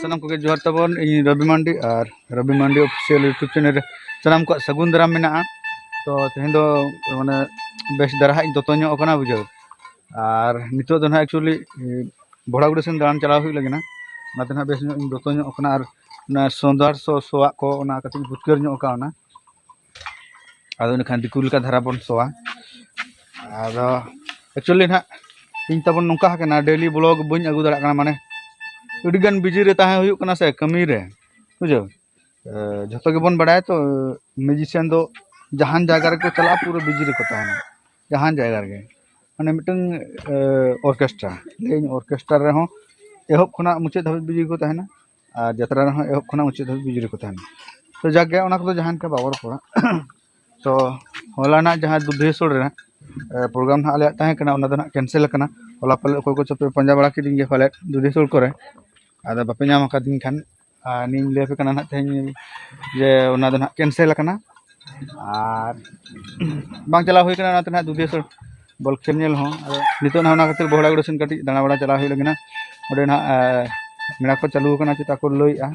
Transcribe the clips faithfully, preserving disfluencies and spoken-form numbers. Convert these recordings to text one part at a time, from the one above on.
ᱥᱟᱱᱟᱢ ᱠᱚᱜᱮ ᱡᱚᱦᱟᱨ ᱛᱟᱵᱚᱱ, ᱤᱧ ᱨᱚᱵᱤ ᱢᱟᱱᱰᱤ ᱟᱨ ᱨᱚᱵᱤ ᱢᱟᱱᱰᱤ ᱚᱯᱷᱤᱥᱤᱭᱟᱞ YouTube ᱪᱮᱱᱮᱞ ᱨᱮ ᱥᱟᱱᱟᱢ ᱠᱚᱣᱟᱜ ᱥᱟᱹᱜᱩᱱ ᱫᱟᱨᱟᱢ ᱢᱮᱱᱟᱜᱼᱟ᱾ ᱛᱚ ᱛᱮᱦᱮᱧ ᱫᱚ ᱢᱟᱱᱮ ᱵᱮᱥ ᱫᱷᱟᱨᱟ ᱦᱟᱸᱜ ᱤᱧ ᱫᱚᱛᱚ ᱧᱚᱜ ᱟᱠᱟᱱᱟ, ᱵᱩᱡᱷᱟᱹᱣ᱾ ᱟᱨ ᱱᱤᱛᱚᱜ ᱫᱚ ᱱᱟᱦᱟᱜ actually ᱵᱷᱚᱲᱟᱜᱩᱲᱤ ᱥᱮᱱ ᱫᱟᱬᱟᱱ ᱪᱟᱞᱟᱣ ᱦᱩᱭᱩᱜ ᱞᱟᱹᱜᱤᱫ ᱱᱟ, ᱚᱱᱟᱛᱮ ᱱᱟᱦᱟᱜ ᱵᱮᱥ ᱧᱚᱜ ᱤᱧ ᱫᱚᱛᱚ ᱧᱚᱜ ᱟᱠᱟᱱᱟ᱾ ᱟᱨ ᱚᱱᱟ ᱥᱚᱸᱫᱷᱟᱲ ᱥᱚ ᱥᱚᱣᱟᱜ ᱠᱚ ᱚᱱᱟ ᱠᱟᱹᱴᱤᱡ ᱵᱷᱩᱛᱠᱟᱹᱨ ᱧᱚᱜ ᱠᱟᱣᱱᱟ᱾ ᱟᱫᱚ ᱤᱱᱟᱹᱠᱷᱟᱱ ᱫᱤᱠᱩ ᱞᱮᱠᱟ ᱫᱷᱟᱨᱟ ᱵᱚᱱ ᱥᱚᱣᱟ᱾ ᱟᱫᱚ actually ᱱᱟᱦᱟᱜ ᱤᱧ ᱛᱟᱵᱚᱱ ᱱᱚᱝᱠᱟ ᱟᱠᱟᱱᱟ, ᱰᱮᱞᱤ ᱵᱞᱚᱜ ᱵᱟᱹᱧ ᱟᱹᱜᱩ ᱫᱟᱲᱮᱭᱟᱜ ᱠᱟᱱᱟ, ᱢᱟᱱᱮ ᱟᱹᱰᱤᱜᱟᱱ ᱵᱤᱡᱤ ᱨᱮ ᱛᱟᱦᱮᱸ ᱦᱩᱭᱩᱜ ᱠᱟᱱᱟ ᱥᱮ ᱠᱟᱹᱢᱤ ᱨᱮ, ᱵᱩᱡᱷᱟᱹᱣ᱾ ᱡᱷᱚᱛᱚ ᱜᱮᱵᱚᱱ ᱵᱟᱲᱟᱭᱟ ᱛᱚ, ᱢᱤᱭᱩᱡᱤᱥᱤᱭᱟᱱ ᱫᱚ ᱡᱟᱦᱟᱱ ᱡᱟᱭᱜᱟ ᱨᱮᱠᱚ ᱪᱟᱞᱟᱜᱼᱟ, ᱯᱩᱨᱟᱹ ᱵᱤᱡᱤ ᱨᱮᱠᱚ ᱛᱟᱦᱮᱱᱟ, ᱡᱟᱦᱟᱱ ᱡᱟᱭᱜᱟ ᱨᱮᱜᱮ᱾ ᱢᱟᱱᱮ ᱢᱤᱫᱴᱟᱝ ᱚᱨᱠᱮᱥᱴᱨᱟ, ᱞᱟᱹᱭᱟᱹᱧ ᱚᱨᱠᱮᱥᱴᱨᱟ ᱨᱮᱦᱚᱸ ᱮᱦᱚᱵ ᱠᱷᱚᱱᱟᱜ ᱢᱩᱪᱟᱹᱫ ᱫᱷᱟᱹᱵᱤᱡ ᱵᱤᱡᱤ ᱜᱮᱠᱚ ᱛᱟᱦᱮᱱᱟ, ᱟᱨ ᱡᱟᱛᱨᱟ ᱨᱮᱦᱚᱸ ᱮᱦᱚᱵ ᱠᱷᱚᱱᱟᱜ ᱢᱩᱪᱟᱹᱫ ᱫᱷᱟᱹᱵᱤᱡ ᱵᱤᱡᱤ ᱨᱮᱠᱚ ᱛᱟᱦᱮᱱᱟ᱾ ᱛᱚ ᱡᱟᱠ ᱜᱮ, ᱚᱱᱟ ᱠᱚᱫᱚ ᱡᱟᱦᱟᱸ ᱞᱮᱠᱟ ᱵᱟᱵᱚ ᱨᱚᱯᱚᱲᱟ᱾ ᱛᱚ ᱦᱚᱞᱟᱱᱟᱜ ᱡᱟᱦᱟᱸ ᱫᱩᱫᱷᱮᱥᱚᱲ ᱨᱮᱱᱟᱜ ᱯᱨᱳᱜᱨᱟᱢ ᱱᱟᱦᱟᱜ ᱟᱞᱮᱭᱟᱜ ᱛᱟᱦᱮᱸ ᱠᱟᱱᱟ, ᱚᱱᱟ ᱫᱚ ᱱᱟᱦᱟᱜ ᱠᱮᱱᱥᱮᱞ ᱟᱠᱟᱱᱟ᱾ ᱦᱚᱞᱟ ᱯᱟᱞᱮ ᱚᱠᱚᱭ ᱠᱚᱪᱚ ᱯᱮ ᱯᱟᱸᱡᱟ ᱵᱟᱲᱟ ᱠᱤᱫᱤᱧ ᱜᱮᱭᱟ ᱯᱟᱞᱮᱫ ᱫᱩᱫᱷᱮᱥᱚᱲ ᱠᱚᱨᱮ, ᱟᱫᱚ ᱵᱟᱯᱮ ᱧᱟᱢ ᱟᱠᱟᱫᱤᱧ ᱠᱷᱟᱱ, ᱟᱨ ᱱᱤᱭᱟᱹᱧ ᱞᱟᱹᱭ ᱟᱯᱮ ᱠᱟᱱᱟ ᱱᱟᱦᱟᱜ ᱛᱮᱦᱮᱧ ᱡᱮ ᱚᱱᱟ ᱫᱚ ᱱᱟᱦᱟᱜ ᱠᱮᱱᱥᱮᱞ ᱟᱠᱟᱱᱟ᱾ ᱟᱨ ᱵᱟᱝ ᱪᱟᱞᱟᱣ ᱦᱩᱭ ᱠᱟᱱᱟ ᱚᱱᱟᱛᱮ ᱱᱟᱦᱟᱜ ᱫᱩᱫᱷᱮᱥᱚᱲ ᱵᱚᱞ ᱠᱷᱮᱞ ᱧᱮᱞ ᱦᱚᱸ᱾ ᱟᱫᱚ ᱱᱤᱛᱚᱜ ᱱᱟᱦᱟᱜ ᱚᱱᱟ ᱠᱷᱟᱹᱛᱤᱨ ᱵᱚᱦᱲᱟᱜᱩᱲᱤ ᱥᱮᱱ ᱠᱟᱹᱴᱤᱡ ᱫᱟᱬᱟ ᱵᱟᱲᱟ ᱪᱟᱞᱟᱣ ᱦᱩᱭᱩᱜ ᱞᱟᱹᱜᱤᱫ ᱱᱟᱦᱟᱜ᱾ ᱚᱸᱰᱮ ᱱᱟᱦᱟᱜ ᱢᱮᱞᱟ ᱠᱚ ᱪᱟᱹᱞᱩ ᱟᱠᱟᱱᱟ ᱪᱮᱛᱟ ᱠᱚ ᱞᱟᱹᱭᱮᱜᱼᱟ᱾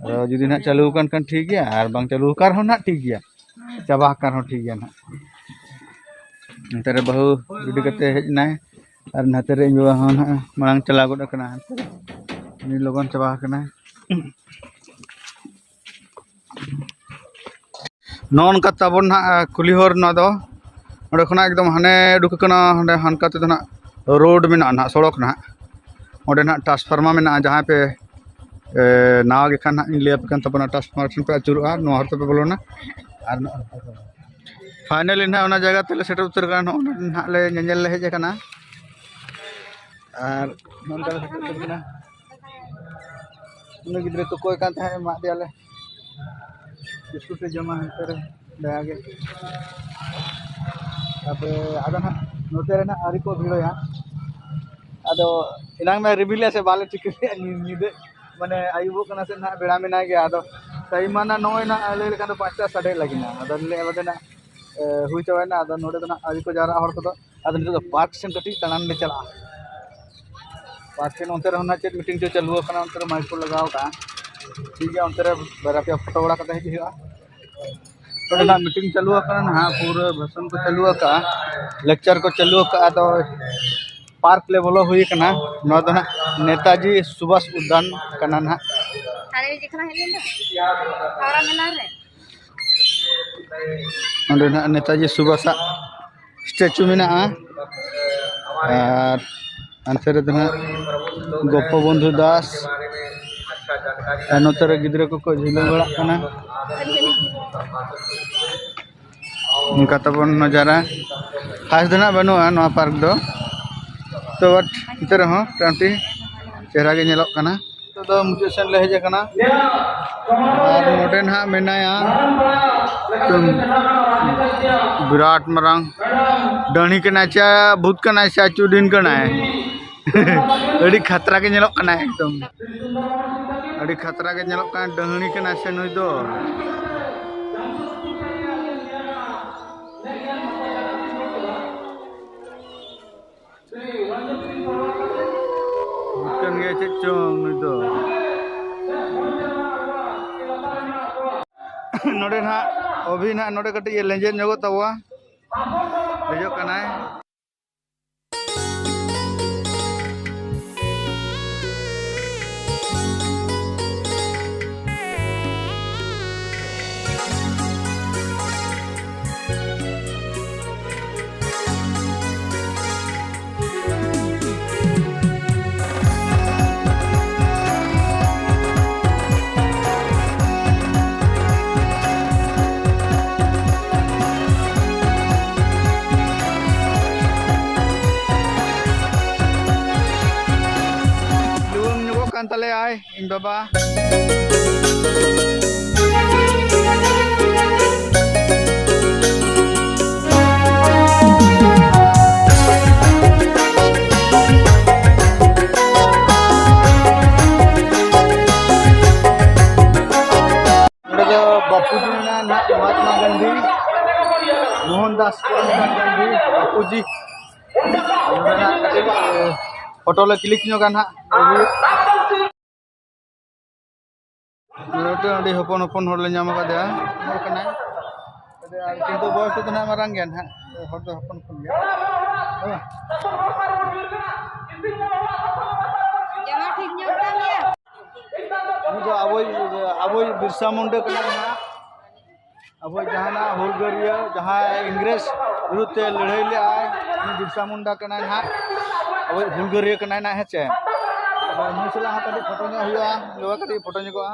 ᱟᱫᱚ ᱡᱩᱫᱤ ᱱᱟᱦᱟᱜ ᱪᱟᱹᱞᱩ ᱟᱠᱟᱱ ᱠᱷᱟᱱ ᱴᱷᱤᱠ ᱜᱮᱭᱟ, ᱟᱨ ᱵᱟᱝ ᱪᱟᱹᱞᱩ ᱟᱠᱟᱱ ᱨᱮᱦᱚᱸ ᱱᱟᱦᱟᱜ ᱴᱷᱤᱠ ᱜᱮᱭᱟ, ᱪᱟᱵᱟ ᱟᱠᱟᱱ ᱨᱮᱦᱚᱸ ᱴᱷᱤᱠ ᱜᱮᱭᱟ ᱱᱟᱦᱟᱜ᱾ ᱱᱚᱛᱮ ᱨᱮ ᱵᱟᱹᱦᱩ ᱨᱮᱰᱤ ᱠᱟᱛᱮ ᱦᱮᱡ ᱮᱱᱟᱭ, ᱟᱨ ᱱᱟᱛᱮ ᱨᱮ ᱤᱧ ᱵᱟᱵᱟ ᱦᱚᱸ ᱱᱟᱦᱟᱜ ᱢᱟᱲᱟᱝ ᱪᱟᱞᱟᱣ ᱜᱚᱫ ᱟᱠᱟᱱᱟ, ᱩᱱᱤ ᱞᱚᱜᱚᱱ ᱪᱟᱵᱟ ᱟᱠᱟᱱᱟ᱾ ᱱᱚᱜᱼᱚ ᱱᱚᱝᱠᱟ ᱛᱟᱵᱚᱱ ᱱᱟᱦᱟᱜ ᱠᱩᱞᱦᱤ ᱦᱚᱨ ᱱᱚᱣᱟ ᱫᱚ᱾ ᱚᱸᱰᱮ ᱠᱷᱚᱱᱟᱜ ᱮᱠᱫᱚᱢ ᱦᱟᱱᱮ ᱩᱰᱩᱠ ᱟᱠᱟᱱᱟ, ᱦᱟᱸᱰᱮ ᱦᱟᱱᱠᱟ ᱛᱮᱫᱚ ᱱᱟᱦᱟᱜ ᱨᱳᱰ ᱢᱮᱱᱟᱜᱼᱟ, ᱱᱟᱦᱟᱜ ᱥᱚᱲᱚᱠ ᱱᱟᱦᱟᱜ᱾ ᱚᱸᱰᱮ ᱱᱟᱦᱟᱜ ᱴᱨᱟᱱᱥᱯᱷᱟᱨᱢᱟᱨ ᱢᱮᱱᱟᱜᱼᱟ, ᱡᱟᱦᱟᱸᱭ ᱯᱮ ᱮ, ᱱᱟᱣᱟ ᱜᱮ ᱠᱷᱟᱱ ᱱᱟᱦᱟᱜ ᱤᱧ ᱞᱟᱹᱭ ᱟᱯᱮ ᱠᱟᱱ ᱛᱟᱵᱚᱱᱟ, ᱴᱨᱟᱱᱥᱯᱷᱟᱨᱢᱟᱨ ᱴᱷᱮᱱ ᱯᱮ ᱟᱹᱪᱩᱨᱚᱜᱼᱟ, ᱱᱚᱣᱟ ᱦᱚᱨ ᱛᱮᱯᱮ ᱵᱚᱞᱚᱱᱟ᱾ ᱟᱨ ᱯᱷᱟᱭᱱᱟᱞᱤ ᱱᱟᱦᱟᱜ ᱚᱱᱟ ᱡᱟᱭᱜᱟ ᱛᱮᱞᱮ ᱥᱮᱴᱮᱨ ᱩᱛᱟᱹᱨ ᱟᱠᱟᱱᱟ, ᱱᱚᱜᱼᱚ ᱱᱚᱰᱮ ᱱᱟᱦᱟᱜ ᱞᱮ ᱧᱮᱧᱮᱞ ᱞᱮ ᱦᱮᱡ ᱟᱠᱟᱱᱟ᱾ ᱟᱨ ᱱᱚᱝᱠᱟ ᱞᱮ ᱥᱮᱴᱮᱨ ᱩᱛᱟᱹᱨ ᱠᱟᱱᱟ᱾ ᱩᱱᱤ ᱜᱤᱫᱽᱨᱟᱹ ᱛᱩᱠᱚᱭ ᱠᱟᱱ ᱛᱟᱦᱮᱸᱫ, ᱮᱢᱟᱫ ᱫᱮᱭᱟᱞᱮ ᱵᱤᱥᱠᱩᱴ ᱮ ᱡᱚᱢᱟ ᱦᱟᱱᱛᱮ ᱨᱮ ᱫᱟᱭᱟ ᱜᱮ᱾ ᱛᱟᱯᱚᱨᱮ ᱟᱫᱚ ᱱᱟᱦᱟᱜ ᱱᱚᱛᱮ ᱨᱮ ᱱᱟᱦᱟᱜ ᱟᱹᱣᱨᱤ ᱠᱚ ᱵᱷᱤᱲᱚᱭᱟ᱾ ᱟᱫᱚ ᱮᱱᱟᱝ ᱢᱟ ᱨᱤᱢᱤᱞ ᱞᱮᱫ ᱥᱮ ᱵᱟᱞᱮ ᱴᱷᱤᱠᱟᱹ ᱞᱮᱫᱼᱟ, ᱧᱤ-, ᱧᱤᱫᱟᱹ ᱢᱟᱱᱮ ᱟᱹᱭᱩᱵᱚᱜ ᱠᱟᱱᱟ ᱥᱮ ᱱᱟᱦᱟᱜ ᱵᱮᱲᱟ ᱢᱮᱱᱟᱭ ᱜᱮᱭᱟ᱾ ᱟᱫᱚ ᱴᱟᱭᱤᱢ ᱢᱟ ᱱᱟᱦᱟᱜ ᱱᱚᱜᱼᱚᱭ ᱱᱟᱦᱟᱜ ᱞᱟᱹᱭ ᱞᱮᱠᱷᱟᱱ ᱫᱚ ᱯᱟᱸᱪᱴᱟ ᱥᱟᱰᱮ ᱞᱟᱹᱜᱤᱫ ᱱᱟᱦᱟᱜ᱾ ᱟᱫᱚ ᱞᱟᱹᱭ ᱵᱟᱫᱮ ᱱᱟᱦᱟᱜ, ᱮ, ᱦᱩᱭ ᱪᱟᱵᱟᱭᱮᱱᱟ᱾ ᱟᱫᱚ ᱱᱚᱰᱮ ᱫᱚ ᱱᱟᱦᱟᱜ ᱟᱹᱣᱨᱤ ᱠᱚ ᱡᱟᱣᱨᱟᱜᱼᱟ ᱦᱚᱲ ᱠᱚᱫᱚ᱾ ᱟᱫᱚ ᱱᱤᱛᱚᱜ ᱫᱚ ᱯᱟᱨᱠ ᱥᱮᱱ ᱠᱟᱹᱴᱤᱡ ᱫᱟᱬᱟᱱ ᱞᱮ ᱪᱟᱞᱟᱜᱼᱟ᱾ ᱯᱟᱨᱠ ᱨᱮ ᱚᱱᱛᱮ ᱨᱮᱦᱚᱸ ᱱᱟᱜ ᱪᱮᱫ ᱢᱤᱴᱤᱝ ᱪᱚ ᱪᱟᱹᱞᱩ ᱟᱠᱟᱱᱟ, ᱚᱱᱛᱮ ᱨᱮ ᱢᱟᱭᱤᱠ ᱠᱚ ᱞᱟᱜᱟᱣ ᱠᱟᱜᱼᱟ᱾ ᱴᱷᱤᱠ ᱜᱮᱭᱟ, ᱚᱱᱛᱮ ᱨᱮ ᱵᱟᱨᱭᱟ ᱯᱮᱭᱟ ᱯᱷᱳᱴᱳ ᱵᱟᱲᱟ ᱠᱟᱛᱮ ᱦᱮᱡ ᱦᱩᱭᱩᱜᱼᱟ᱾ ᱚᱸᱰᱮ ᱱᱟᱜ ᱢᱤᱴᱤᱝ ᱪᱟᱹᱞᱩ ᱟᱠᱟᱱᱟ ᱱᱟᱦᱟᱜ, ᱯᱩᱨᱟᱹ ᱵᱷᱟᱥᱚᱱ ᱠᱚ ᱪᱟᱹᱞᱩ ᱟᱠᱟᱜᱼᱟ, ᱞᱮᱠᱪᱟᱨ ᱠᱚ ᱪᱟᱹᱞᱩ ᱟᱠᱟᱜᱼᱟ᱾ ᱟᱫᱚ ᱯᱟᱨᱠ ᱞᱮ ᱵᱚᱞᱚ ᱦᱩᱭ ᱟᱠᱟᱱᱟ᱾ ᱱᱚᱣᱟ ᱫᱚ ᱱᱟᱜ ᱱᱮᱛᱟᱡᱤ ᱥᱩᱵᱷᱟᱥ ᱩᱫᱽᱫᱟᱱ ᱠᱟᱱᱟ ᱱᱟᱜ᱾ ᱚᱸᱰᱮ ᱱᱟᱜ ᱱᱮᱛᱟᱡᱤ ᱥᱩᱵᱷᱟᱥᱟᱜ ᱥᱴᱮᱪᱩ ᱢᱮᱱᱟᱜᱼᱟ᱾ ᱟᱨ ᱦᱟᱱᱛᱮ ᱨᱮᱫᱚ ᱱᱟᱜ ᱜᱳᱯᱚᱵᱚᱱᱫᱷᱩ ᱫᱟᱥ, ᱟᱨ ᱱᱚᱛᱮ ᱨᱮ ᱜᱤᱫᱽᱨᱟᱹ ᱠᱚᱠᱚ ᱡᱷᱤᱞᱟᱹ ᱵᱟᱲᱟᱜ ᱠᱟᱱᱟ᱾ ᱚᱱᱠᱟ ᱛᱟᱵᱚᱱ ᱱᱚᱡᱟᱨᱟ ᱠᱷᱟᱥ ᱫᱚ ᱱᱟᱜ ᱵᱟᱹᱱᱩᱜᱼᱟ ᱱᱚᱣᱟ ᱯᱟᱨᱠ ᱫᱚ, ᱛᱚ but ᱮᱱᱛᱮ ᱨᱮᱦᱚᱸ ᱢᱚᱴᱟᱢᱩᱴᱤ ᱪᱮᱦᱨᱟ ᱜᱮ ᱧᱮᱞᱚᱜ ᱠᱟᱱᱟ᱾ ᱱᱤᱛᱚᱜ ᱫᱚ ᱢᱩᱪᱟᱹᱫ ᱥᱮᱫ ᱞᱮ ᱦᱮᱡ ᱟᱠᱟᱱᱟ᱾ ᱟᱨ ᱱᱚᱰᱮ ᱱᱟᱦᱟᱜ ᱢᱮᱱᱟᱭᱟ ᱮᱠᱫᱚᱢ ᱵᱤᱨᱟᱴ ᱢᱟᱨᱟᱝ ᱰᱟᱹᱦᱤ ᱠᱟᱱᱟᱭ ᱪᱮ ᱵᱷᱩᱛ ᱠᱟᱱᱟᱭ ᱥᱮ ᱪᱩᱰᱤᱱ ᱠᱟᱱᱟᱭ? ᱟᱹᱰᱤ ᱠᱷᱟᱛᱨᱟ ᱜᱮ ᱧᱮᱞᱚᱜ ᱠᱟᱱᱟᱭ ᱮᱠᱫᱚᱢ᱾ ᱟᱹᱰᱤ ᱠᱷᱟᱛᱨᱟ ᱜᱮ ᱧᱮᱞᱚᱜ ᱠᱟᱱᱟ, ᱰᱟᱹᱦᱤ ᱠᱟᱱᱟᱭ ᱥᱮ ᱱᱩᱭ ᱫᱚ? ᱵᱩᱡᱽ ᱠᱟᱱ ᱜᱮᱭᱟ ᱪᱮᱫ ᱪᱚᱝ ᱱᱩᱭ ᱫᱚ᱾ ᱱᱚᱰᱮ ᱱᱟᱦᱟᱜ ᱚᱵᱷᱤ ᱱᱟᱦᱟᱜ ᱱᱚᱰᱮ ᱠᱟᱹᱴᱤᱡ ᱮ ᱞᱮᱸᱡᱮᱫ ᱧᱚᱜᱚᱜ ᱛᱟᱵᱚᱣᱟ, ᱫᱮᱡᱚᱜ ᱠᱟᱱᱟᱭ᱾ ᱞᱩᱣᱟᱹᱝ ᱧᱚᱜᱚᱜ ᱠᱟᱱ ᱛᱟᱞᱮᱭᱟᱭ ᱤᱧ ᱵᱟᱵᱟ᱾ ᱱᱚᱰᱮ ᱫᱚ ᱵᱟᱯᱩᱡᱤ ᱢᱮᱱᱟᱭᱟ ᱱᱟᱦᱟᱜ, ᱢᱚᱦᱟᱛᱢᱟ ᱜᱟᱱᱫᱷᱤ, ᱢᱳᱦᱚᱱ ᱫᱟᱥ ᱠᱚᱨᱢᱪᱟᱸᱫᱽ ᱜᱟᱱᱫᱷᱤ, ᱵᱟᱯᱩᱡᱤ᱾ ᱱᱚᱰᱮ ᱱᱟᱦᱟᱜ ᱠᱟᱹᱴᱤᱡ, ᱮ, ᱯᱷᱳᱴᱳ ᱞᱮ ᱠᱞᱤᱠ ᱧᱚᱜᱟ ᱱᱟᱦᱟᱜ᱾ ᱱᱚᱰᱮ ᱟᱹᱰᱤ ᱦᱚᱯᱚᱱ ᱦᱚᱯᱚᱱ ᱦᱚᱲ ᱞᱮ ᱧᱟᱢ ᱟᱠᱟᱫᱮᱭᱟ, ᱦᱚᱲ ᱠᱟᱱᱟᱭ᱾ ᱟᱨ ᱠᱤᱱᱛᱩ ᱵᱚᱭᱚᱥ ᱛᱮᱫᱚ ᱱᱟᱦᱟᱜ ᱢᱟᱨᱟᱝ ᱜᱮᱭᱟ ᱱᱟᱦᱟᱜ, ᱦᱚᱲ ᱫᱚ ᱦᱚᱯᱚᱱ ᱦᱚᱯᱚᱱ ᱜᱮᱭᱟ᱾ ᱦᱮᱸ᱾ ᱡᱟᱸᱜᱟ ᱴᱷᱤᱠ ᱧᱚᱜ ᱛᱟᱢ ᱭᱟ᱾ ᱩᱱᱤ ᱫᱚ ᱟᱵᱚᱭ, ᱟᱵᱚᱭ ᱵᱤᱨᱥᱟ ᱢᱩᱱᱰᱟ ᱠᱟᱱᱟᱭ ᱱᱟᱦᱟᱜ᱾ ᱟᱵᱚᱭ ᱡᱟᱦᱟᱱᱟᱜ ᱦᱩᱞᱜᱟᱹᱨᱤᱭᱟᱹ, ᱡᱟᱦᱟᱸᱭ ᱤᱝᱨᱮᱡᱽ ᱵᱤᱨᱩᱫᱷ ᱛᱮ ᱞᱟᱹᱲᱦᱟᱹᱭ ᱞᱮᱫᱟᱭ, ᱩᱱᱤ ᱵᱤᱨᱥᱟ ᱢᱩᱱᱰᱟ ᱠᱟᱱᱟᱭ ᱱᱟᱦᱟᱜ᱾ ᱟᱵᱚᱭ ᱦᱩᱞᱜᱟᱹᱨᱤᱭᱟᱹ ᱠᱟᱱᱟᱭ ᱱᱟᱦᱟᱜ, ᱦᱮᱸ ᱪᱮ? ᱟᱫᱚ ᱱᱩᱭ ᱥᱟᱞᱟᱜ ᱦᱚᱸ ᱠᱟᱹᱴᱤᱡ ᱯᱷᱳᱴᱳ ᱧᱚᱜ ᱦᱩᱭᱩᱜᱼᱟ, ᱱᱚᱣᱟ ᱠᱟᱹᱴᱤᱡ ᱯᱷᱳᱴᱳ ᱧᱚᱜᱚᱜᱼᱟ᱾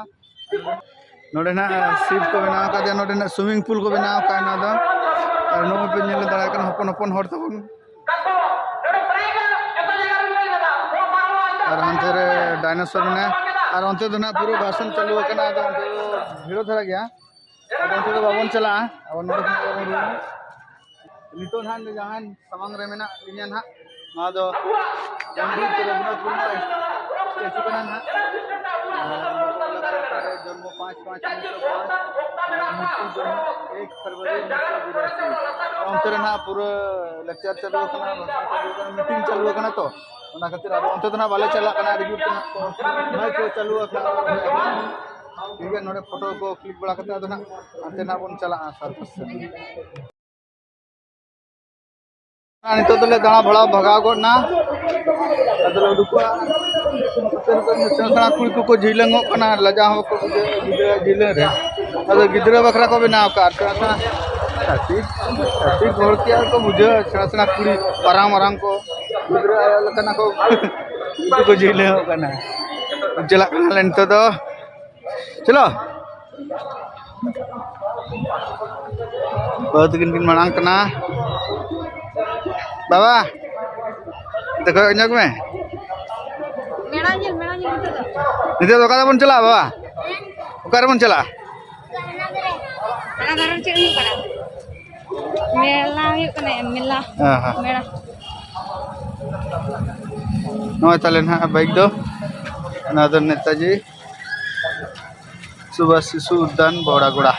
ᱱᱚᱰᱮ ᱱᱟᱦᱟᱜ ᱥᱤᱯ ᱠᱚ ᱵᱮᱱᱟᱣ ᱟᱠᱟᱫᱮᱭᱟ, ᱱᱚᱰᱮ ᱱᱟᱦᱟᱜ swimming pool ᱠᱚ ᱵᱮᱱᱟᱣ ᱟᱠᱟᱫᱼᱟ ᱱᱚᱣᱟ ᱫᱚ᱾ ᱟᱨ ᱱᱚᱜᱼᱚᱭ ᱯᱮ ᱧᱮᱞ ᱫᱟᱲᱮᱭᱟᱜ ᱠᱟᱱᱟ, ᱦᱚᱯᱚᱱ ᱦᱚᱯᱚᱱ ᱦᱚᱲ ᱛᱟᱵᱚᱱ᱾ ᱟᱨ ᱦᱟᱱᱛᱮ ᱨᱮ ᱰᱟᱭᱱᱳᱥᱚᱨ ᱢᱮᱱᱟᱜᱼᱟ᱾ ᱟᱨ ᱚᱱᱛᱮ ᱫᱚ ᱱᱟᱦᱟᱜ ᱯᱩᱨᱟᱹ ᱵᱷᱟᱥᱚᱱ ᱪᱟᱹᱞᱩ ᱟᱠᱟᱱᱟ, ᱟᱫᱚ ᱚᱱᱛᱮ ᱫᱚ ᱵᱷᱤᱲ ᱫᱷᱟᱨᱟ ᱜᱮᱭᱟ᱾ ᱟᱫᱚ ᱚᱱᱛᱮ ᱫᱚ ᱵᱟᱵᱚᱱ ᱪᱟᱞᱟᱜᱼᱟ, ᱟᱵᱚ ᱱᱚᱰᱮ ᱠᱷᱚᱱᱟᱜ ᱜᱮᱵᱚᱱ ᱨᱩᱣᱟᱹᱲᱟ᱾ ᱱᱤᱛᱚᱜ ᱱᱟᱦᱟᱜ ᱡᱟᱦᱟᱸ ᱥᱟᱢᱟᱝ ᱨᱮ ᱢᱮᱱᱟᱜ ᱞᱤᱧᱟ ᱱᱟᱦᱟᱜ, ᱱᱚᱣᱟ ᱫᱚ ᱯᱚᱱᱰᱤᱛ ᱨᱚᱜᱷᱩᱱᱟᱛᱷ ᱢᱩᱨᱢᱩ ᱥᱴᱮᱪᱩ ᱠᱟᱱᱟ ᱱᱟᱦᱟᱜ᱾ ᱟᱨ ᱱᱚᱣᱟ ᱫᱚ ᱚᱠᱟᱨᱮ ᱡᱚᱱᱢᱚ ᱯᱟᱸᱪ ᱯᱟᱸᱪ ᱩᱱᱤᱥᱥᱚ ᱯᱟᱸᱪ, ᱟᱨ ᱢᱨᱤᱛᱭᱩ ᱫᱚ ᱮᱠ ᱯᱷᱮᱵᱽᱨᱩᱣᱟᱨᱤ ᱩᱱᱤᱥᱥᱚ ᱵᱤᱨᱟᱥᱤ᱾ ᱚᱱᱛᱮ ᱨᱮ ᱱᱟᱦᱟᱜ ᱯᱩᱨᱟᱹ lecture ᱪᱟᱹᱞᱩ ᱟᱠᱟᱱᱟ, ᱵᱷᱟᱥᱚᱱ ᱪᱟᱹᱞᱩ ᱟᱠᱟᱱᱟ, meeting ᱪᱟᱹᱞᱩ ᱟᱠᱟᱱᱟ, ᱛᱚ ᱚᱱᱟ ᱠᱷᱟᱹᱛᱤᱨ ᱟᱫᱚ ᱚᱱᱛᱮ ᱫᱚ ᱱᱟᱦᱟᱜ ᱵᱟᱞᱮ ᱪᱟᱞᱟᱜ ᱠᱟᱱᱟ, ᱟᱹᱰᱤ ᱡᱳᱨ ᱛᱮ ᱱᱟᱦᱟᱜ ᱠᱚ ᱢᱟᱭᱤᱠ ᱠᱚ ᱪᱟᱹᱞᱩ ᱟᱠᱟᱱᱟ᱾ ᱴᱷᱤᱠ ᱜᱮᱭᱟ, ᱱᱚᱰᱮ ᱯᱷᱳᱴᱳ ᱠᱚ ᱠᱞᱤᱠ ᱵᱟᱲᱟ ᱠᱟᱛᱮ ᱟᱫᱚ ᱱᱟᱦᱟᱜ ᱦᱟᱱᱛᱮ ᱱᱟᱦᱟᱜ ᱵᱚᱱ ᱪᱟᱞᱟᱜᱼᱟ ᱥᱟᱨᱠᱟᱥ ᱥᱮᱫ᱾ ᱱᱤᱛᱚᱜ ᱫᱚᱞᱮ ᱫᱟᱬᱟ ᱵᱷᱟᱲᱟ ᱵᱷᱟᱜᱟᱣ ᱜᱚᱫ ᱱᱟ᱾ ᱟᱫᱚᱞᱮ ᱩᱰᱩᱠᱚᱜᱼᱟ᱾ ᱥᱮᱬᱟ ᱥᱮᱬᱟ ᱠᱩᱲᱤ ᱠᱚᱠᱚ ᱡᱷᱤᱞᱟᱹᱝᱚᱜ ᱠᱟᱱᱟ, ᱞᱟᱡᱟᱣ ᱦᱚᱸ ᱵᱟᱠᱚ ᱵᱩᱡᱷᱟᱹᱣ ᱜᱤᱫᱽᱨᱟᱹ ᱡᱷᱤᱞᱟᱹᱝ ᱨᱮ᱾ ᱟᱫᱚ ᱜᱤᱫᱽᱨᱟᱹ ᱵᱟᱠᱷᱨᱟ ᱠᱚ ᱵᱮᱱᱟᱣ ᱟᱠᱟᱫᱼᱟ, ᱥᱮᱬᱟ ᱥᱮᱬᱟ ᱪᱷᱟᱹᱛᱤᱠ, ᱪᱷᱟᱹᱛᱤᱠ ᱦᱚᱲ ᱠᱤ ᱟᱨ ᱠᱚ ᱵᱩᱡᱷᱟᱹᱣᱟ? ᱥᱮᱬᱟ ᱥᱮᱬᱟ ᱠᱩᱲᱤ, ᱢᱟᱨᱟᱝ ᱢᱟᱨᱟᱝ ᱠᱚ, ᱜᱤᱫᱽᱨᱟᱹ ᱟᱭᱳ ᱞᱮᱠᱟᱱᱟᱜ ᱠᱚ, ᱩᱱᱠᱩ ᱠᱚ ᱡᱷᱤᱞᱟᱹᱝᱚᱜ ᱠᱟᱱᱟ᱾ ᱪᱟᱞᱟᱜ ᱠᱟᱱᱟᱞᱮ ᱱᱤᱛᱚᱜ ᱫᱚ᱾ ᱪᱚᱞᱚ᱾ ᱵᱟᱹᱦᱩ ᱛᱟᱹᱠᱤᱱ ᱠᱤᱱ ᱢᱟᱲᱟᱝ ᱠᱟᱱᱟ᱾ ᱵᱟᱵᱟ, ᱫᱮᱠᱷᱟᱣ ᱧᱚᱜ ᱢᱮ᱾ ᱢᱮᱲᱟ ᱧᱮᱞ, ᱢᱮᱲᱟ ᱧᱮᱞ ᱱᱤᱛᱚᱜ ᱫᱚ᱾ ᱱᱤᱛᱚᱜ ᱫᱚ ᱚᱠᱟ ᱨᱮᱵᱚᱱ ᱪᱟᱞᱟᱜᱼᱟ ᱵᱟᱵᱟ? ᱚᱠᱟ ᱨᱮᱵᱚᱱ ᱪᱟᱞᱟᱜᱼᱟ? ᱦᱟᱱᱟ ᱫᱷᱟᱨᱮ ᱪᱮᱫ ᱦᱩᱭᱩᱜ ᱠᱟᱱᱟ? ᱢᱮᱞᱟ ᱦᱩᱭᱩᱜ ᱠᱟᱱᱟ, ᱢᱮᱞᱟ᱾ ᱦᱮᱸ, ᱦᱮᱸ᱾ ᱢᱮᱲᱟ᱾ ᱱᱚᱜᱼᱚᱭ ᱛᱟᱦᱞᱮ ᱱᱟᱦᱟᱜ ᱵᱟᱭᱤᱠ ᱫᱚ, ᱚᱱᱟ ᱫᱚ ᱱᱮᱛᱟᱡᱤ ᱥᱩᱵᱷᱟᱥ ᱥᱤᱥᱩ ᱩᱫᱽᱫᱟᱱ ᱵᱚᱲᱟᱜᱚᱲᱟ᱾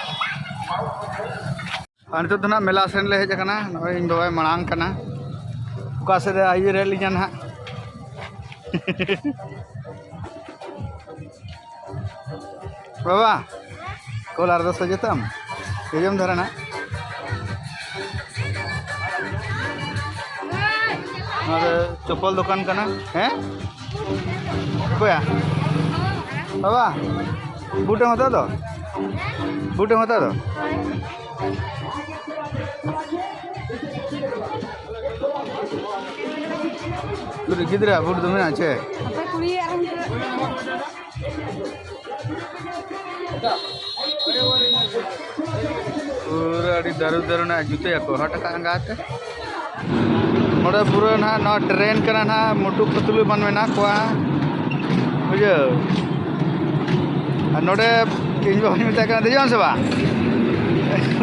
ᱟᱨ ᱱᱤᱛᱚᱜ ᱫᱚ ᱱᱟᱦᱟᱜ ᱢᱮᱞᱟ ᱥᱮᱱ ᱞᱮ ᱦᱮᱡ ᱟᱠᱟᱱᱟ᱾ ᱱᱚᱜᱼᱚᱭ ᱤᱧ ᱵᱟᱵᱟᱭ ᱢᱟᱲᱟᱝ ᱠᱟᱱᱟ, ᱚᱠᱟ ᱥᱮᱫ ᱨᱮ ᱤᱭᱟᱹ ᱨᱮ ᱞᱤᱧᱟ ᱱᱟᱦᱟᱜ᱾ ᱵᱟᱵᱟ, ᱠᱚᱞ ᱟᱨ ᱫᱚᱥ ᱵᱟᱡᱮ ᱛᱟᱢ? ᱡᱚᱡᱚᱢ ᱫᱷᱟᱨᱟ ᱱᱟᱜ᱾ ᱱᱚᱣᱟ ᱫᱚ ᱪᱚᱯᱯᱚᱞ ᱫᱚᱠᱟᱱ ᱠᱟᱱᱟ᱾ ᱦᱮᱸ? ᱚᱠᱚᱭᱟ? ᱵᱟᱵᱟ, ᱵᱩᱴ ᱮᱢ ᱦᱟᱛᱟᱣ ᱫᱚ? ᱵᱩᱴ ᱮᱢ ᱦᱟᱛᱟᱣ ᱫᱚ? ᱜᱤᱫᱽᱨᱟᱹ ᱵᱩᱴ ᱫᱚ ᱢᱮᱱᱟᱜᱼᱟ ᱪᱮ? ᱯᱩᱨᱟᱹ ᱟᱹᱰᱤ ᱫᱟᱹᱨᱩ ᱫᱟᱹᱨᱩ ᱨᱮᱱᱟᱜ ᱡᱩᱛᱟᱹᱭᱟᱠᱚ, ᱦᱚᱴ ᱠᱟᱜ ᱟᱸᱜᱟ ᱛᱮ᱾ ᱱᱚᱰᱮ ᱯᱩᱨᱟᱹ ᱱᱟᱦᱟᱜ ᱱᱚᱣᱟ ᱴᱨᱮᱱ ᱠᱟᱱᱟ ᱱᱟᱦᱟᱜ, ᱢᱚᱴᱩ ᱯᱟᱛᱞᱩ ᱵᱟᱝ ᱢᱮᱱᱟᱜ ᱠᱚᱣᱟ, ᱵᱩᱡᱷᱟᱹᱣ᱾ ᱟᱨ ᱱᱚᱰᱮ ᱤᱧ ᱵᱟᱵᱟᱧ ᱢᱮᱛᱟᱭ ᱠᱟᱱᱟ, "ᱫᱮᱡᱚᱜ ᱟᱢ ᱥᱮ ᱵᱟᱝ?"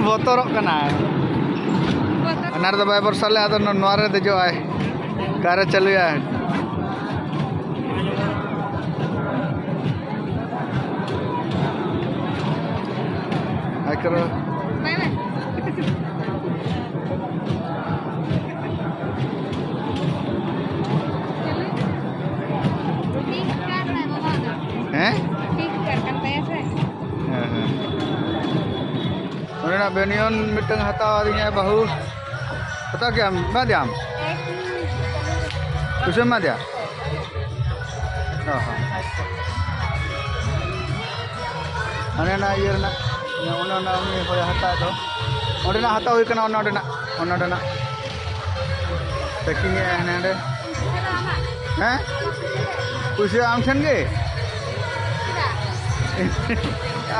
ᱵᱚᱛᱚᱨᱚᱜ ᱠᱟᱱᱟᱭ᱾ ᱦᱟᱱᱟ ᱨᱮᱫᱚ ᱵᱟᱭ ᱵᱷᱚᱨᱥᱟ ᱞᱮᱫᱟ, ᱟᱫᱚ ᱱᱚᱣᱟ ᱨᱮ ᱫᱮᱡᱚᱜ ᱟᱭ᱾ ᱚᱠᱟᱨᱮ ᱪᱟᱹᱞᱩᱭᱟ? ᱟᱭ ᱠᱟᱨᱚ᱾ ᱵᱟᱭ ᱵᱟᱭ᱾ ᱴᱷᱤᱠ ᱠᱟᱱ ᱛᱟᱭᱟ ᱥᱮ᱾ ᱦᱮᱸ, ᱦᱮᱸ᱾ ᱚᱸᱰᱮᱱᱟᱜ ᱵᱮᱱᱤᱭᱚᱱ ᱢᱤᱫᱴᱟᱝ ᱦᱟᱛᱟᱣ ᱟᱹᱫᱤᱧᱟ ᱵᱟᱹᱦᱩ᱾ ᱦᱟᱛᱟᱣ ᱠᱮᱜ ᱟᱢ? ᱮᱢᱟ ᱫᱮᱭᱟᱢ? ᱯᱩᱭᱥᱟᱹᱢ ᱮᱢᱟ ᱫᱮᱭᱟ? ᱚ ᱦᱚᱸ᱾ ᱦᱟᱱᱮ ᱚᱱᱟ ᱤᱭᱟᱹ ᱨᱮᱱᱟᱜ, ᱚᱱᱮ ᱚᱱᱟ ᱩᱱᱤ ᱦᱚᱭ ᱦᱟᱛᱟᱣ ᱫᱚ᱾ ᱚᱸᱰᱮᱱᱟᱜ ᱦᱟᱛᱟᱣ ᱦᱩᱭ ᱠᱟᱱᱟ, ᱚᱱᱮ ᱚᱸᱰᱮᱱᱟᱜ, ᱚᱱᱮ ᱚᱸᱰᱮᱱᱟᱜ᱾ ᱯᱮᱠᱤᱝ ᱮ ᱦᱟᱱᱮ ᱦᱟᱸᱰᱮ᱾ ᱦᱮᱸ? ᱯᱩᱭᱥᱟᱹ ᱟᱢ ᱴᱷᱮᱱ ᱜᱮ?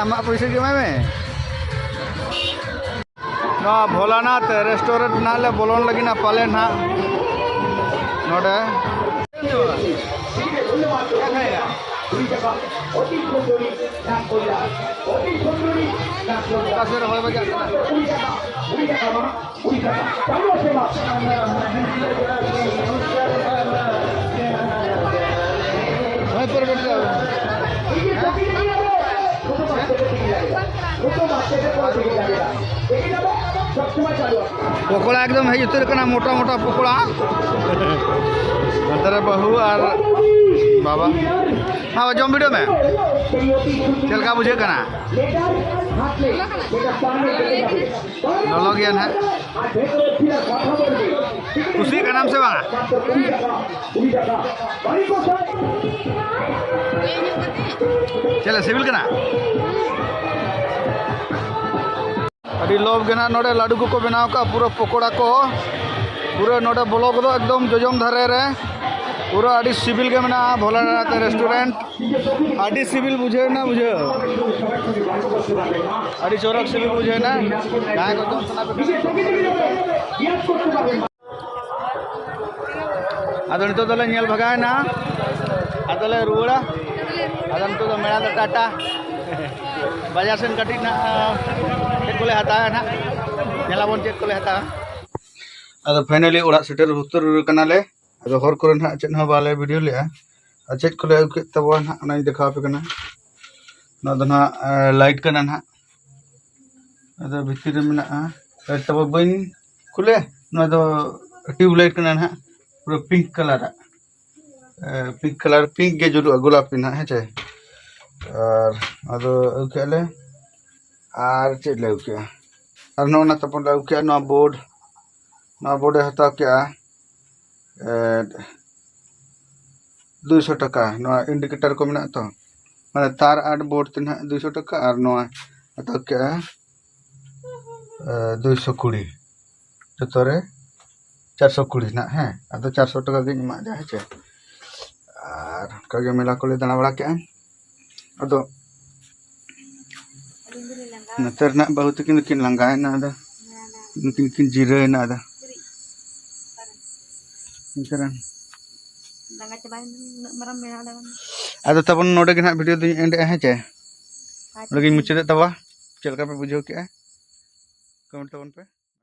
ᱟᱢᱟᱜ ᱯᱩᱭᱥᱟᱹ ᱜᱮ ᱮᱢᱟᱭ ᱢᱮ᱾ ᱱᱚᱣᱟ ᱵᱷᱳᱞᱟᱱᱟᱛᱷ ᱨᱮᱥᱴᱩᱨᱮᱱᱴ ᱱᱟᱦᱟᱜ ᱞᱮ ᱵᱚᱞᱚᱱ ᱞᱟᱹᱜᱤᱫ ᱱᱟ ᱯᱟᱞᱮ ᱱᱟᱦᱟᱜ ᱱᱚᱰᱮ᱾ ᱚᱠᱟ ᱥᱮᱫ ᱨᱮ ᱦᱚᱭ ᱵᱟᱡᱟᱜ ᱠᱟᱱᱟ? ᱦᱚᱭ ᱯᱚᱨᱤᱵᱚᱨᱛᱚᱱ᱾ ᱯᱚᱠᱚᱲᱟ ᱮᱠᱫᱚᱢ ᱦᱮᱡ ᱩᱛᱟᱹᱨ ᱠᱟᱱᱟ, ᱢᱚᱴᱟ ᱢᱚᱴᱟ ᱯᱚᱠᱚᱲᱟ᱾ ᱱᱚᱛᱮ ᱨᱮ ᱵᱟᱹᱦᱩ ᱟᱨ ᱵᱟᱵᱟ᱾ ᱦᱮᱸ, ᱡᱚᱢ ᱵᱤᱰᱟᱹᱣ ᱢᱮ, ᱪᱮᱫ ᱞᱮᱠᱟ ᱵᱩᱡᱷᱟᱹᱜ ᱠᱟᱱᱟ? ᱞᱚᱞᱚ ᱜᱮᱭᱟ ᱱᱟᱦᱟᱜ᱾ ᱠᱩᱥᱤᱜ ᱠᱟᱱᱟᱢ ᱥᱮ ᱵᱟᱝᱟ? ᱪᱮᱫ ᱞᱮ ᱥᱤᱵᱤᱞ ᱠᱟᱱᱟ? ᱟᱹᱰᱤ ᱞᱚᱵᱽ ᱜᱮ ᱱᱟᱦᱟᱜ ᱱᱚᱰᱮ ᱞᱟᱹᱰᱩ ᱠᱚᱠᱚ ᱵᱮᱱᱟᱣ ᱠᱟᱜᱼᱟ, ᱯᱩᱨᱟᱹ ᱯᱚᱠᱚᱲᱟ ᱠᱚ᱾ ᱯᱩᱨᱟᱹ ᱱᱚᱰᱮ ᱵᱞᱚᱠ ᱫᱚ ᱮᱠᱫᱚᱢ ᱡᱚᱡᱚᱢ ᱫᱷᱟᱨᱮ ᱨᱮ᱾ ᱯᱩᱨᱟᱹ ᱟᱹᱰᱤ ᱥᱤᱵᱤᱞ ᱜᱮ ᱢᱮᱱᱟᱜᱼᱟ ᱵᱷᱳᱞᱟᱱᱟᱛᱷ ᱨᱮᱥᱴᱩᱨᱮᱱᱴ᱾ ᱟᱹᱰᱤ ᱥᱤᱵᱤᱞ ᱵᱩᱡᱷᱟᱹᱣ ᱮᱱᱟ, ᱵᱩᱡᱷᱟᱹᱣ᱾ ᱟᱹᱰᱤ ᱪᱚᱨᱚᱠ ᱥᱤᱵᱤᱞ ᱵᱩᱡᱷᱟᱹᱣ ᱮᱱᱟ᱾ ᱡᱟᱦᱟᱸᱭ ᱠᱚ ᱡᱚᱢ ᱥᱟᱱᱟ ᱯᱮ ᱠᱷᱟᱱ ᱟᱫᱚ ᱱᱤᱛᱚᱜ ᱫᱚᱞᱮ ᱧᱮᱞ ᱵᱷᱟᱜᱟᱣᱮᱱᱟ, ᱟᱫᱚᱞᱮ ᱨᱩᱣᱟᱹᱲᱟ᱾ ᱟᱫᱚ ᱱᱤᱛᱚᱜ ᱫᱚ ᱢᱮᱞᱟ ᱫᱚ ᱴᱟᱴᱟ᱾ ᱵᱟᱡᱟᱨ ᱥᱮᱱ ᱠᱟᱹᱴᱤᱡ ᱱᱟᱜ, ᱪᱮᱫ ᱠᱚᱞᱮ ᱦᱟᱛᱟᱣᱟ ᱱᱟᱜ, ᱧᱮᱞᱟᱵᱚᱱ ᱪᱮᱫ ᱠᱚᱞᱮ ᱦᱟᱛᱟᱣᱟ᱾ ᱟᱫᱚ finally ᱚᱲᱟᱜ ᱥᱮᱴᱮᱨ ᱩᱛᱟᱹᱨ ᱠᱟᱱᱟᱞᱮ᱾ ᱟᱫᱚ ᱦᱚᱨ ᱠᱚᱨᱮ ᱱᱟᱜ ᱪᱮᱫ ᱦᱚᱸ ᱵᱟᱞᱮ ᱵᱷᱤᱰᱤᱭᱳ ᱞᱮᱜᱼᱟ᱾ ᱟᱨ ᱪᱮᱫ ᱠᱚᱞᱮ ᱟᱹᱜᱩ ᱠᱮᱫ ᱛᱟᱵᱚᱱᱟ ᱱᱟᱜ, ᱚᱱᱟᱧ ᱫᱮᱠᱷᱟᱣ ᱟᱯᱮ ᱠᱟᱱᱟ᱾ ᱱᱚᱣᱟ ᱫᱚ ᱱᱟᱜ, ᱮ, ᱞᱟᱭᱤᱴ ᱠᱟᱱᱟ ᱱᱟᱜ᱾ ᱟᱫᱚ ᱵᱷᱤᱛᱤᱨ ᱨᱮ ᱢᱮᱱᱟᱜᱼᱟ, ᱞᱟᱭᱤᱴ ᱛᱟᱵᱚ ᱵᱟᱹᱧ ᱠᱷᱩᱞᱮ᱾ ᱱᱚᱣᱟ ᱫᱚ ᱴᱤᱭᱩᱵᱽ ᱞᱟᱭᱤᱴ ᱠᱟᱱᱟ ᱱᱟᱜ, ᱯᱩᱨᱟᱹ ᱯᱤᱝᱠ ᱠᱟᱞᱟᱨᱟᱜ᱾ ᱮ, ᱯᱤᱝᱠ ᱠᱟᱞᱟᱨ, ᱯᱤᱝᱠ ᱜᱮ ᱡᱩᱞᱩᱜᱼᱟ, ᱜᱳᱞᱟᱯᱤ ᱱᱟᱜ, ᱦᱮᱸ ᱪᱮ? ᱟᱨ ᱟᱫᱚ ᱟᱹᱜᱩ ᱠᱮᱜᱼᱟ ᱞᱮ᱾ ᱟᱨ ᱪᱮᱫ ᱞᱮ ᱟᱹᱜᱩ ᱠᱮᱜᱼᱟ? ᱟᱨ ᱱᱚᱜᱼᱚ ᱱᱟ ᱛᱟᱵᱚᱱ ᱞᱮ ᱟᱹᱜᱩ ᱠᱮᱜᱼᱟ, ᱱᱚᱣᱟ ᱵᱳᱨᱰ᱾ ᱱᱚᱣᱟ ᱵᱳᱨᱰ ᱮ ᱦᱟᱛᱟᱣ ᱠᱮᱜᱼᱟ, ᱮ, ᱫᱩᱭᱥᱚ ᱴᱟᱠᱟ᱾ ᱱᱚᱣᱟ ᱤᱱᱰᱤᱠᱮᱴᱟᱨ ᱠᱚ ᱢᱮᱱᱟᱜ ᱛᱚ, ᱢᱟᱱᱮ ᱛᱟᱨ ᱟᱨ ᱵᱳᱨᱰ ᱛᱮ ᱱᱟᱦᱟᱜ ᱫᱩᱭᱥᱚ ᱴᱟᱠᱟ, ᱟᱨ ᱱᱚᱣᱟ ᱦᱟᱛᱟᱣ ᱠᱮᱜᱼᱟ, ᱮ, ᱫᱩᱭᱥᱚ ᱠᱩᱲᱤ᱾ ᱡᱚᱛᱚ ᱨᱮ ᱪᱟᱨᱥᱚ ᱠᱩᱲᱤ ᱱᱟᱜ, ᱦᱮᱸ᱾ ᱟᱫᱚ ᱪᱟᱨᱥᱚ ᱴᱟᱠᱟ ᱜᱤᱧ ᱮᱢᱟᱫᱮᱭᱟ, ᱦᱮᱸ ᱪᱮ᱾ ᱟᱨ ᱚᱱᱠᱟ ᱜᱮ ᱢᱮᱞᱟ ᱠᱚᱞᱮ ᱫᱟᱬᱟ ᱵᱟᱲᱟ ᱠᱮᱜᱼᱟ᱾ ᱟᱫᱚ ᱱᱚᱛᱮ ᱨᱮᱱᱟᱜ ᱵᱟᱹᱦᱩ ᱛᱟᱹᱠᱤᱱ ᱫᱚᱠᱤᱱ ᱞᱟᱸᱜᱟᱭᱮᱱᱟ, ᱟᱫᱚ ᱩᱱᱠᱤᱱ ᱠᱤᱱ ᱡᱤᱨᱟᱹᱣᱮᱱᱟ᱾ ᱟᱫᱚ ᱱᱚᱛᱮ ᱨᱮᱱ ᱞᱟᱸᱜᱟ ᱪᱟᱵᱟᱭᱮᱱ ᱩᱱᱟᱹᱜ ᱢᱟᱨᱟᱝ ᱢᱮᱞᱟ ᱫᱟᱬᱟᱱ᱾ ᱟᱫᱚ ᱛᱟᱵᱚᱱ ᱱᱚᱰᱮ ᱜᱮ ᱱᱟᱦᱟᱜ ᱵᱷᱤᱰᱤᱭᱳ ᱫᱚᱧ ᱮᱱᱰᱮᱜᱼᱟ, ᱦᱮᱸ ᱪᱮ? ᱟᱪᱪᱷᱟ᱾ ᱱᱚᱰᱮ ᱜᱤᱧ ᱢᱩᱪᱟᱹᱫᱮᱫ ᱛᱟᱵᱚᱱᱟ᱾ ᱪᱮᱫ ᱞᱮᱠᱟ ᱯᱮ ᱵᱩᱡᱷᱟᱹᱣ ᱠᱮᱜᱼᱟ, ᱠᱚᱢᱮᱱᱴ ᱛᱟᱵᱚᱱ ᱯᱮ᱾